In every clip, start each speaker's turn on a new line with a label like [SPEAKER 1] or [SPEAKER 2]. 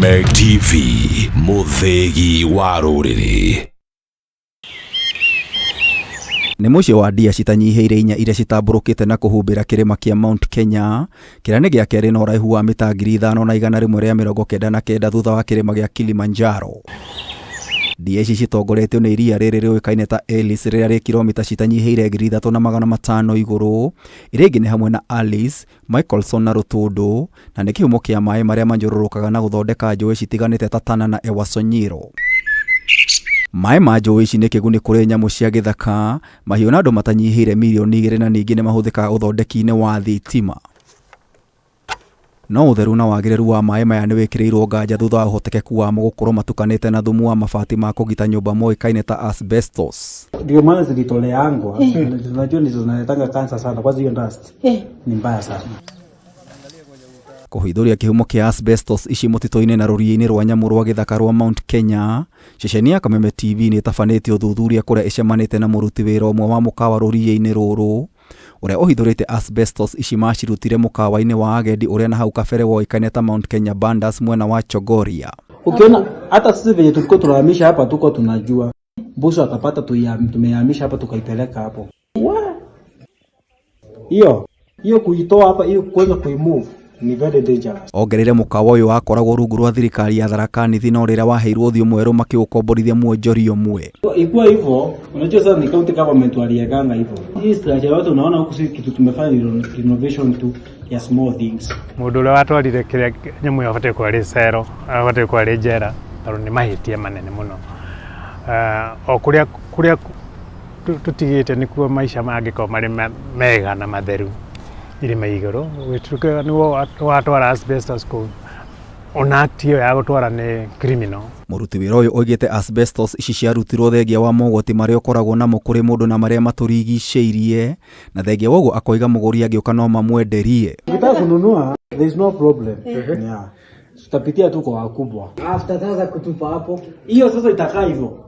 [SPEAKER 1] Kameme TV, mũthĩgi wa rũrĩrĩ.
[SPEAKER 2] Nĩ mũciĩ wa ndia citanyihĩire inya iria citambũrũkĩte na kũhumbĩra kĩrĩma kĩa Mount Kenya, kĩrĩa nĩ gĩa kerĩ na ũraihu wa mita 5199 thutha wa kĩrĩma gĩa Kilimanjaro. Ndia ici citongoretio nĩ iria rĩrĩ rĩũĩkaine ta Ellis rĩrĩa rĩ kilomita citanyihĩire 3500 igũrũ, iria ingĩ nĩ hamwe na Alice, Michelson na Rũtũndũ, na nĩ kĩhumo kĩa maĩ marĩa manyũrũrũkaga na gũthondeka njũĩ citiganĩte ta Tana na Ewasonyiro. Maĩ ma njũĩ ici nĩ kĩguni kũrĩ nyamũ cia gĩthaka, mahiũ na andũ matanyihĩire mirioni igĩrĩ na ningĩ nĩ mahũthĩkaga ũthondeki-inĩ wa thitima. No ũtheru na wagĩrĩru wa maĩ maya nĩ wĩkĩrĩirwo nganja thutha wa ũhotekeku wamo gũkorwo matukanĩte na thumu wa mabati ma kũgita nyũmba moĩkaine ta asbestos.
[SPEAKER 3] Ndio maana zilitoleangwa. Unajua ndizo zinaletanga kansa sana, kwanza hiyo dust ni mbaya sana.
[SPEAKER 2] Kũhithũria kĩhumo kĩa asbestos ici mũtitũ-inĩ na rũriĩ-inĩ rwa nyamũ rwa gĩthaka rwa Mount Kenya, ceceni ya Kameme TV nĩ ĩtabanĩtie ũthuthuria kũrĩa ĩcemanĩte na mũruti wĩra ũmwe wa mũkawa rũriĩ-inĩ rũrũ, ũrĩa ũhithũrĩte asbestos ici macirutire mũkawa-inĩ wa agendi ũrĩa na hau kabere woĩkaine ta Mount Kenya Bandas mwena wa Chogoria.
[SPEAKER 3] Ukiona hata sisi venye tulikuwa tunahamisha hapa, tuko tunajua mbuso atapata, tumehamisha hapa tukaipeleka hapo. Hiyo hiyo kuitoa hapa, hiyo kwanza kuimove ni very dangerous.
[SPEAKER 2] Ongereire mũkawa ũyũ wakoragwo rungu rwa thirikari ya Tharaka Nithi no rĩrĩa waheirwo ũthiũ mwerũ makĩũkomborithia mwonjoria ũmwe.
[SPEAKER 3] Ikuwa hivyo, unajua sasa ni county government waliekanga hivyo. Hii structure yote unaona huku, si kitu tumefanya ni renovation tu ya small things.
[SPEAKER 4] Mũndũ ũrĩa watwarire kĩrĩa nyamũ ĩyo abatiĩ gũkorwo arĩ cero, abatiĩ gũkorwo arĩ njera tondũ nĩ mahĩtia manene mũno. O kũrĩa kũrĩa tũtigĩte nĩkuo maica mangĩkorwo marĩ mega na matheru irĩma igũrũ, gũtuĩka nĩwe watwara asbestos kũu, ona act ĩyo ya gũtwara nĩ criminal.
[SPEAKER 2] Mũruti wĩra ũyũ oigĩte asbestos ici ciarutirwo thengia wa mogwati marĩa ũkoragwo namo kũrĩ mũndũ na marĩa matũrigicĩirie, na thengia wa ũguo akoiga mũgũri angĩũka no mamwenderie.
[SPEAKER 3] Ukitaka kununua there is no problem. Yeah. Tutapitia tu kwa wakubwa. After sasa kutupa hapo, hiyo sasa itakaa hivyo.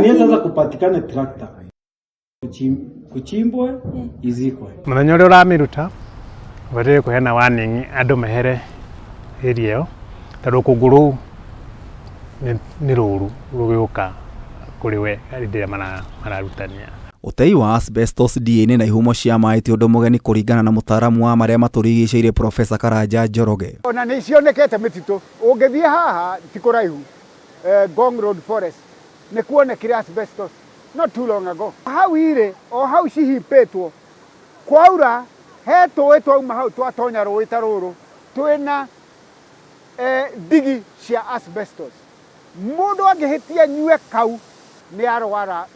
[SPEAKER 3] Ni sasa kupatikane tractor. Kuchimbwe izikwe.
[SPEAKER 4] Mũthenya ũrĩa ũramĩruta ũbataire kũheana warning andũ mehere area ĩyo tondũ rũkũngũ rũu nĩ rũru rũgĩũka kũrĩ we hĩndĩ ĩrĩa mararutania.
[SPEAKER 2] Ũtei wa asbestos ndia-inĩ na ihumo cia maĩ ti ũndũ mũgeni kũringana na mũtaaramu wa marĩa matũrigicĩirie Profesa Karanja Njoroge.
[SPEAKER 5] Ona nĩ cionekete mĩtitũ, ũngĩthiĩ haha ti kũraihu, Ngong Road Forest nĩ kuonekire asbestos not too long ago. Hau irĩ o hau cihipĩtwo kwaura he tũĩ twauma hau twatonya rũĩ ta rũrũ twĩna ndigi cia asbestos. Mũndũ angĩhĩtia nyue kau nĩ arwara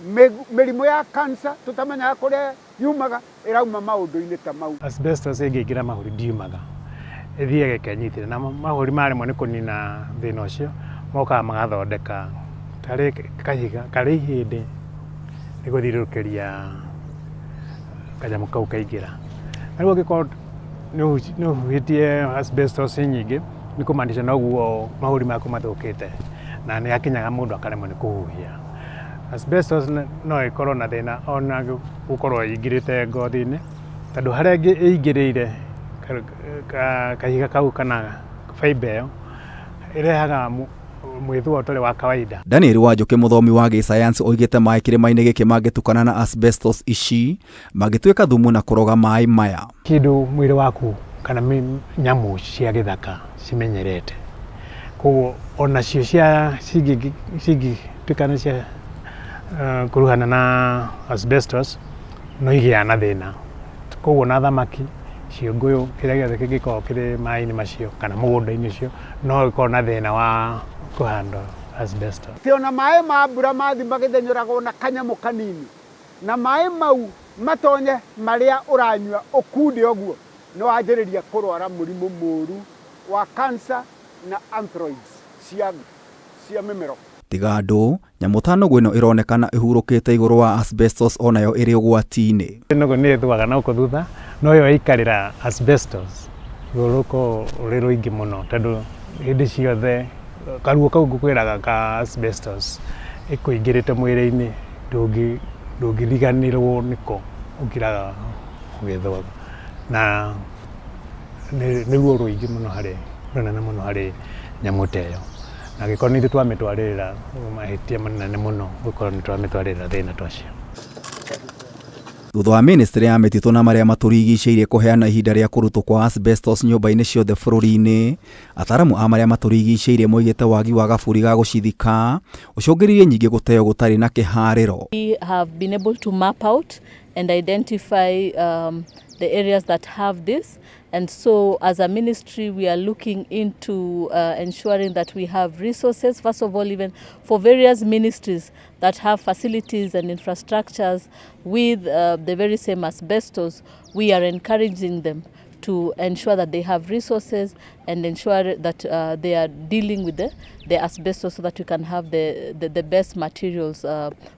[SPEAKER 5] mĩrimũ ya cancer tũtamenyaga kũrĩa yumaga, ĩrauma maũndũ-inĩ ta mau.
[SPEAKER 4] Asbestos ĩngĩingĩra mahũri ndiumaga, ĩthiaga ĩkenyitĩrĩra na mahũri maremwo nĩ kũnina thĩna ũcio mokaga magathondeka tarĩ kahiga karĩ ihĩndĩ rĩgũthiũrũrũkĩria kanyamũ kau kaingĩra. Na rĩu angĩkorwo nĩ ũhuhĩtie asbestos nyingĩ nĩ kũmaanisha noguo mahũri maku mathũkĩte na nĩ hakinyaga mũndũ akaremwo nĩ kũhuhia. Asbestos no ĩkorwo na thĩna ona gũkorwo ĩingĩrĩte ngothi-inĩ tondũ harĩa ĩingĩrĩire kahiga kau kana fiber ĩyo ĩrehaga mwĩthũa ũtarĩ wa kawaida.
[SPEAKER 2] Daniel Wanjũkĩ mũthomi wa gĩsayansi oigĩte maĩ kĩrĩma-inĩ gĩkĩ mangĩtukana na asbestos ici mangĩtuĩka thumu na kũroga maĩ maya.
[SPEAKER 4] Kĩndũ mwĩrĩ waku kana nyamũ cia gĩthaka cimenyerete, koguo onacio cia cingĩtuĩka nĩ cia kuruhana na asbestos no igĩaga na thĩna, koguo na thamaki, ciũngũyũ, kĩrĩa gĩothe kĩngĩkorwo kĩrĩ maĩ-inĩ macio kana mũgũnda-inĩ ũcio no gĩkorwo na thĩna wa kũhandwo asbestos.
[SPEAKER 5] Atĩ ona maĩ ma mbura mathi magĩthenyũragwo na kanyamũ kanini na maĩ mau matonye marĩa ũranyua ũkunde ũguo nĩ wanjĩrĩria kũrwara mũrimũ mũru wa cancer na anthroids cia mĩmero.
[SPEAKER 2] Tiga andũ, nyamũ ta nũgũ ĩno ĩronekana ĩhurũkĩte igũrũ wa asbestos onayo ĩrĩ ũgwati-inĩ.
[SPEAKER 4] Nũgũ nĩ ĩthuaga na gũkũ thutha, no yo ĩikarĩra asbestos ruo rũkoragwo rũrĩ rũingĩ mũno tondũ hĩndĩ ciothe karuo kau ngũkwĩraga ka asbestos ĩkũingĩrĩte mwĩrĩ-inĩ ndũngĩriganĩrwo nĩko ũkiraga ũgĩthũaga na nĩ ruo rũingĩ mũno harĩ Rũnene mũno harĩ nyamũ ta ĩyo, na angĩkorwo nĩ ithuĩ twamĩtwarĩrĩra mahĩtia manene mũno gũkorwo nĩ twamĩtwarĩrĩra thĩna ta ũcio.
[SPEAKER 2] Thutha wa ministry ya mĩtitũ na marĩa matũrigicĩirie kũheana ihinda rĩa kũrutwo kwa asbestos nyũmba-inĩ ciothe bũrũri-inĩ, ataramu a marĩa matũrigicĩirie moigĩte wagi wa gaburi ga gũcithika ũcũngĩrĩirie nyingĩ gũteo gũtarĩ na kĩharĩro.
[SPEAKER 6] We have been able to map out and identify the areas that have this. And so, as a ministry, we are looking into ensuring that we have resources, first of all, even for various ministries that have facilities and infrastructures with the very same asbestos, we are encouraging them to ensure that they have resources and ensure that they are dealing with the asbestos so that we can have the best materials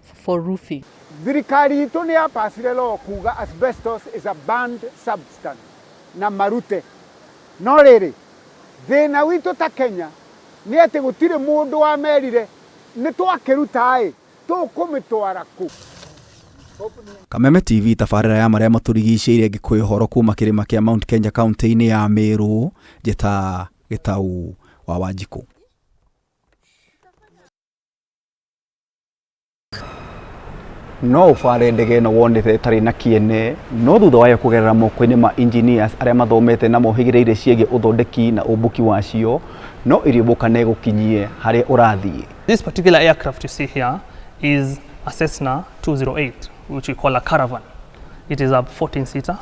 [SPEAKER 6] for roofing.
[SPEAKER 5] Thirikari itũ nĩ yapacire law kuga asbestos is a banned substance na marute. No rĩrĩ, thĩna witũ ta Kenya nĩ atĩ gũtirĩ mũndũ wamerire nĩ twakĩruta ĩ tũkũmĩtwara kũ.
[SPEAKER 2] Kameme TV, tabarĩra ya marĩa matũrigicĩirie, ngĩkũhe ũhoro kuma kĩrĩma kĩa Mount Kenya, kaunti-inĩ ya Meru, njĩta Gĩtau wa Wanjikũ. No ũbare ndege ĩno wonete ĩtarĩ na kĩene, no thutha wayo kũgerera moko-inĩ ma engineers arĩa mathomete na mohĩgĩrĩire ciĩgiĩ ũthondeki na ũmbũki wacio, no iriũmbũka na ĩgũkinyie harĩa ũrathiĩ.
[SPEAKER 7] This particular aircraft you see here is a Cessna 208, which we call a Caravan. It is a 14-seater,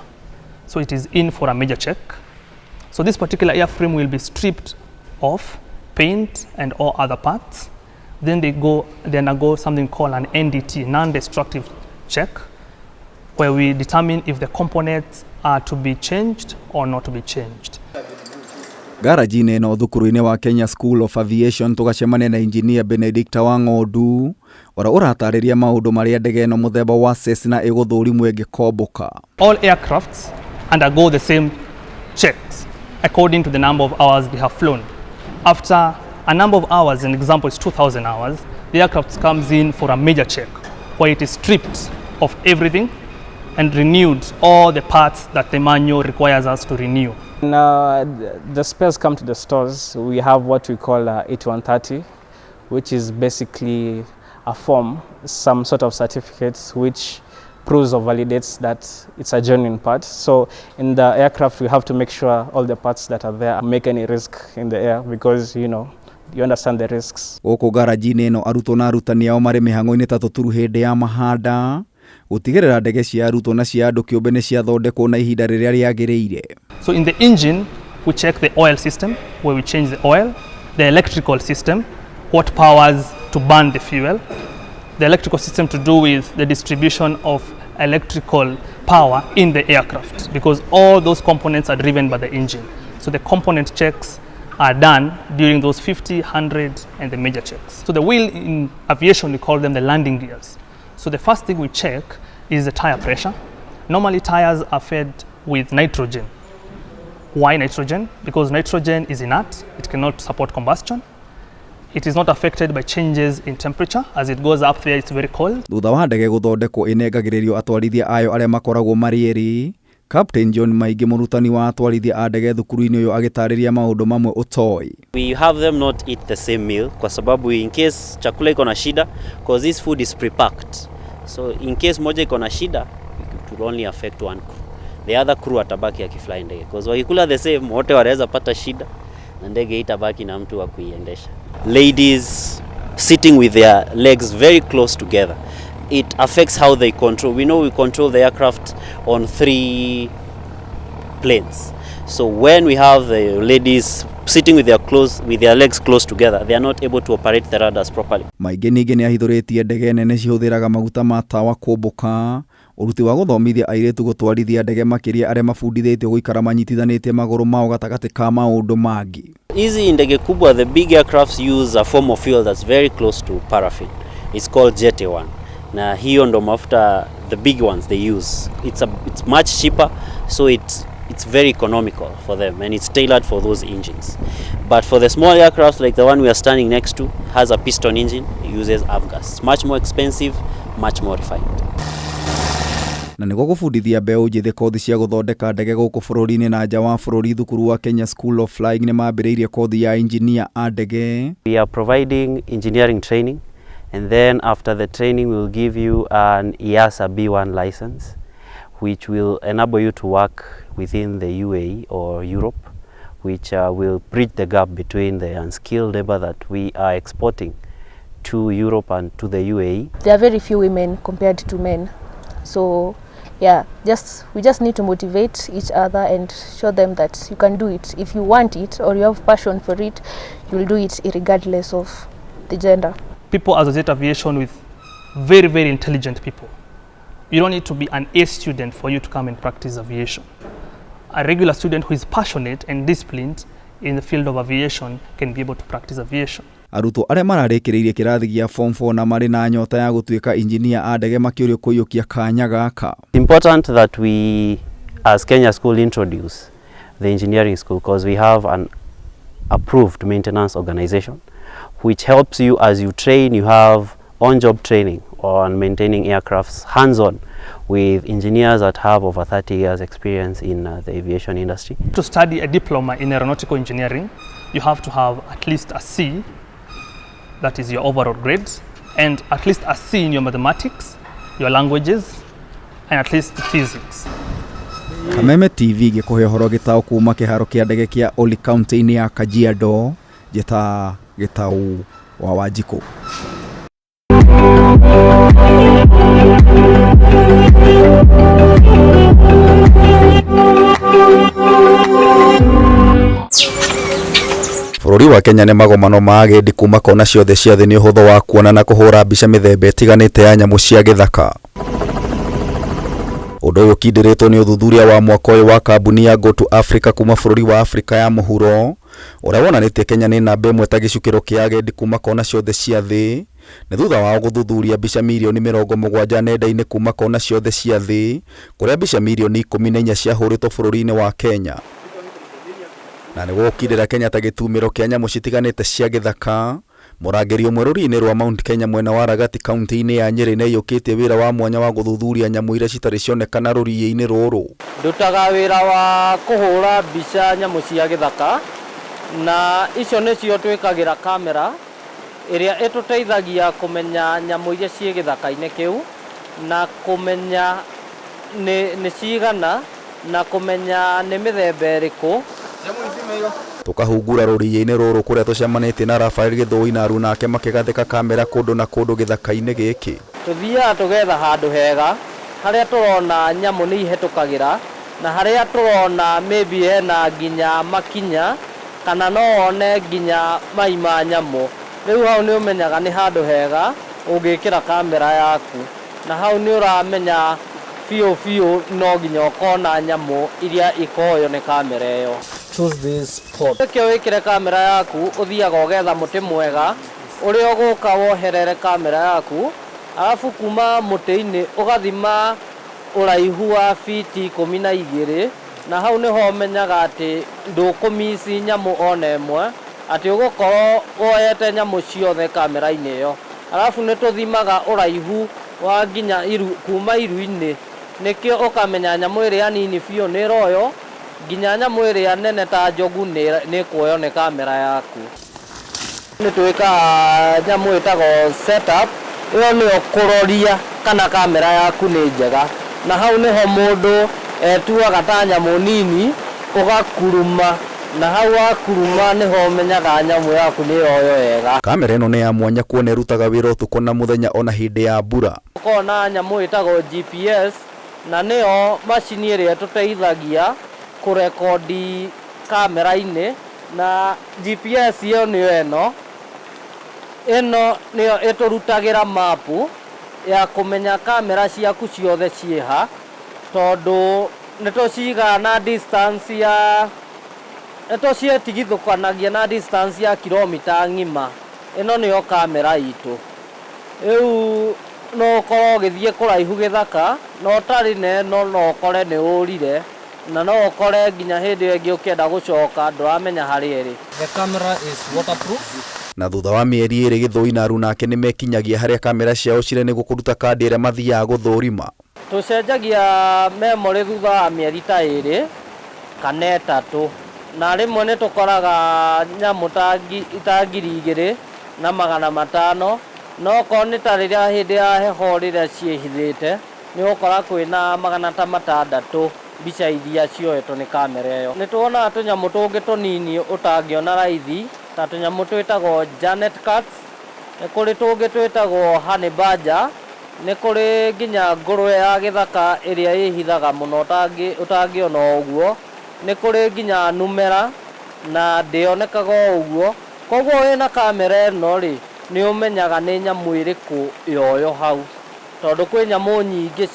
[SPEAKER 7] so it is in for a major check. So this particular airframe will be stripped off paint and all other parts. Then they undergo something called an NDT, non-destructive check, where we determine if the components are to be changed or not to be changed.
[SPEAKER 2] Garaji-inĩ ĩno thukuru-inĩ wa Kenya School of Aviation, tũgacemania na engineer Benedicta wa Ng'ondu ũrĩa ũratarĩria maũndũ marĩa ndege ĩno mũthemba wa Cessna ĩgũthũrimwo ĩngĩkombũka.
[SPEAKER 7] All aircrafts undergo the same checks according to the number of hours they have flown. After a number of hours, an example is 2,000 hours, the aircraft comes in for a major check where it is stripped of everything and renewed all the parts that the manual requires us to renew.
[SPEAKER 8] When the spares come to the stores, we have what we call 8130, which is basically a form, some sort of certificate which proves or validates that it's a genuine part. So in the aircraft, we have to make sure all the parts that are there make any risk in the air because, you understand the risks.
[SPEAKER 2] Gũkũ garaji-inĩ ĩno, arutwo na arutani ao marĩ mĩhang'o-inĩ ta tũturu hĩndĩ ya mahanda gũtigĩrĩra ndege cia arutwo na cia andũ kĩũmbe nĩ ciathondekwo na ihinda rĩrĩa rĩagĩrĩire.
[SPEAKER 7] So in the engine, we check the oil system, where we change the oil, the electrical system, what powers to burn the fuel, the electrical system to do with the distribution of electrical power in the aircraft, because all those components are driven by the engine. So the component checks are done during those 50, 100, and the major checks. So the wheel in aviation, we call them the landing gears. So the first thing we check is the tire pressure. Normally tires are fed with nitrogen. Why nitrogen? Because nitrogen is inert, it cannot support combustion. It is not affected by changes in temperature. As it goes up there, it's very cold.
[SPEAKER 2] Thutha wa ndege gũthondekwo, ĩnengagĩrĩrio atwarithia ayo arĩa makoragwo marĩ erĩ. Captain John Maingĩ, mũrutani wa atwarithia a ndege thukuru-inĩ ũyũ, agĩtarĩria maũndũ mamwe ũtoĩ.
[SPEAKER 9] We have them not eat the same meal kwa sababu in case chakula iko na shida, because this food is pre-packed. So in case moja iko na shida, it will only affect one crew. The other crew atabaki akifly ndege, because wakikula the same, wote wanaweza pata shida na ndege itabaki na mtu wa kuiendesha. Ladies sitting with their legs very close together, it affects how they control. We know we control the aircraft on three planes. So when we have the ladies sitting with their legs close together, they are not able to operate the rudders properly.
[SPEAKER 2] Maingĩ ningĩ nĩ ahithũrĩtie ndege nene cihũthĩraga maguta ma tawa kũmbũka, ũruti wa gũthomithia airĩtu gũtwarithia ndege, makĩria arĩa mabundithĩtio gũikara manyitithanĩtie magũrũ mao, gatagatĩ ka maũndũ mangĩ.
[SPEAKER 9] Hizi ndege kubwa, the big aircrafts, use a form of fuel that's very close to paraffin. It's called Jet A1. Na hiyo ndo mafuta the big ones they use. It's much cheaper, so it's very economical for them and it's tailored for those engines. But for the small aircraft like the one we are standing next to, has a piston engine, it uses avgas. It's much more expensive, much more refined.
[SPEAKER 2] Na nĩguo gũbundithia mbeũ njĩthĩ kothi cia gũthondeka ndege gũkũ bũrũri-inĩ na nja wa bũrũri, thukuru wa Kenya School of Flying nĩ mambĩrĩirie kothi ya injinia a ndege.
[SPEAKER 9] We are providing engineering training, and then after the training we will give you an EASA B1 license, which will enable you to work within the UAE or Europe, which will bridge the gap between the unskilled labor that we are exporting to Europe and to the UAE.
[SPEAKER 10] There are very few women compared to men. So yeah, just we just need to motivate each other and show them that you can do it. If you want it or you have passion for it, you'll do it regardless of the gender.
[SPEAKER 7] People associate aviation with very, very intelligent people. You don't need to be an A student for you to come and practice aviation. A regular student who is passionate and disciplined in the field of aviation can be able to practice aviation.
[SPEAKER 2] Arutwo arĩa mararĩkĩrĩirie kĩrathi gĩa form 4 na marĩ na nyota ya gũtuĩka injinia a ndege makĩũrio kũiyũkia kanya gaka.
[SPEAKER 9] It's important that we as Kenya School introduce the engineering school, because we have an approved maintenance organization which helps you as you train. You have on-job training on maintaining aircrafts hands-on with engineers that have over 30 years experience in the aviation industry.
[SPEAKER 7] To study a diploma in aeronautical engineering, you have to have at least a C, that is your overall grades, and at least a C in your mathematics, your languages, and at least physics.
[SPEAKER 2] Kameme TV gĩkũhe ũhoro gĩtaũ kuma kĩharo kĩa ndege kĩa Olly county-inĩ ya Kajiado, njĩta Gĩtaũ wa Wanjikũ. Bũrũri wa Kenya nĩ magomano ma agendi kuma kona ciothe cia thĩ nĩ ũhũthũ wa kuona na kũhũra mbica mĩthemba ĩtiganĩte ya nyamũ cia gĩthaka. Ũndũ ũyũ ũkindĩrĩtwo nĩ ũthuthuria wa mwaka ũyũ wa kambuni ya Go to Africa kuma bũrũri wa Afrika ya mũhuro, ũrĩa wonanĩtie Kenya nĩ namba ĩmwe ta gĩcukĩro kĩa agendi kuma kona ciothe cia thĩ, nĩ thutha wao gũthuthuria mbica mirioni 70 nenda-inĩ kuma kona ciothe cia thĩ, kũrĩa mbica mirioni 14 ciahũrĩtwo bũrũri-inĩ wa Kenya. Na nĩguo gũkindĩra Kenya ta gĩtumĩro kĩa nyamũ citiganĩte cia gĩthaka, mũrangĩri ũmwe rũriĩ-inĩ rwa Mount Kenya mwena wa Ragati kaunti-inĩ ya Nyĩrĩ nĩaiyũkĩtie wĩra wa mwanya wa gũthuthuria nyamũ iria citarĩ cionekana rũriĩ-inĩ rũrũ.
[SPEAKER 11] Ndutaga wĩra wa kũhũra mbica nyamũ cia gĩthaka, na icio nĩcio twĩkagĩra kamera ĩrĩa ĩtũteithagia kũmenya nyamũ iria ciĩ gĩthaka-inĩ kĩu, na kũmenya nĩ cigana, na kũmenya nĩ mĩthemba ĩrĩkũ.
[SPEAKER 2] Tũkahungura rũriĩ-inĩ rũrũ kũrĩa tũcemanĩtie na Rafael Gĩthũi na aruna ake makĩgathĩka kamera kũndũ na kũndũ gĩthaka-inĩ gĩkĩ.
[SPEAKER 11] Tũthiaga tũgetha handũ hega harĩa tũrona nyamũ nĩ ihĩtũkagĩra, na harĩa tũrona maybe hena nginya makinya, kana no wone nginya mai ma nyamũ. Rĩu hau nĩ ũmenyaga nĩ handũ hega ũngĩkĩra kamera yaku, na hau nĩ ũramenya biũ biũ no nginya ũkona nyamũ iria ikoywo nĩ kamera ĩyo.
[SPEAKER 8] Choose this spot.
[SPEAKER 11] Nĩkĩo wĩkĩre kamera yaku, ũthiaga ũgetha mũtĩ mwega ũrĩa ũgũka woherere kamera yaku, arabu kuma mũtĩ-inĩ ũgathima ũraihu wa fiti 12, na hau nĩho ũmenyaga atĩ ndũkũmici nyamũ ona ĩmwe, atĩ ũgũkorwo woyete nyamũ ciothe kamera-inĩ ĩyo. Arabu nĩ tũthimaga ũraihu wa nginya iru, kuma iru-inĩ, nĩkĩo ũkamenya nyamũ ĩrĩa nini biũ nĩ ĩroywo, nginya nyamũ ĩrĩa nene ta njogu nĩ ĩkuoywo nĩ kamera yaku. Nĩ twĩkaga nyamũ ĩtagwo setup, ĩyo nĩyo kũroria kana kamera yaku nĩ njega, na hau nĩho mũndũ etuaga ta nyamũ nini ũgakuruma, na hau wakuruma nĩho ũmenyaga nyamũ yaku nĩ ĩroywo wega.
[SPEAKER 2] Kamera ĩno nĩ ya mwanya kuona ĩrutaga wĩra ũtukũ na mũthenya ona hĩndĩ ya mbura.
[SPEAKER 11] Ũkona nyamũ ĩtagwo GPS, na nĩyo macini ĩrĩa ĩtũteithagia kũrekondi kamera-inĩ, na GPS ĩyo nĩyo ĩno. Ĩno nĩyo ĩtũrutagĩra mapu ya kũmenya kamera ciaku ciothe ciĩha, tondũ nĩtũcigaga na distance ya, nĩtũciĩtigithũkanagia na distance ya kilomita ng'ima. Ĩno nĩyo kamera itũ. Rĩu no ũkorwo ũgĩthiĩ kũraihu gĩthaka, na ũtarĩ na ĩno no ũkore nĩ ũrire, na no ũkore nginya hĩndĩ ĩyo ĩngĩ ũkĩenda gũcoka ndũramenya harĩa ĩrĩ.
[SPEAKER 8] The camera is waterproof.
[SPEAKER 2] Na thutha wa mĩeri 2 Gĩthũi na aruna ake nĩmekinyagia harĩa kamera ciao cirĩ nĩguo kũruta kandi ĩrĩa mathiaga gũthũrima.
[SPEAKER 11] Tũcenjagia memory thutha wa mĩeri ta 2 kana 3, na rĩmwe nĩ tũkoraga nyamũ ta 2500, no okorwo nĩ ta rĩrĩa hĩndĩ ya heho rĩrĩa ciĩhithĩte, nĩ ũgũkora kwĩna 600 mbica iria cioetwo nĩ kamera ĩyo. Nĩ tuonaga tũnyamũ tũngĩ tũnini ũtangĩona raithi, ta tũnyamũ twĩtagwo Janet cats, nĩ kũrĩ tũngĩ twĩtagwo honey badger, nĩ kũrĩ nginya ngũrwe ya gĩthaka ĩrĩa ĩhithaga mũno ũtangĩona o ũguo, nĩ kũrĩ nginya numera na ndĩonekaga o ũguo. Koguo wĩna kamera ĩno rĩ, nĩ ũmenyaga nĩ nyamũ ĩrĩkũ yoyo hau, tondũ kwĩ nyamũ nyingĩ.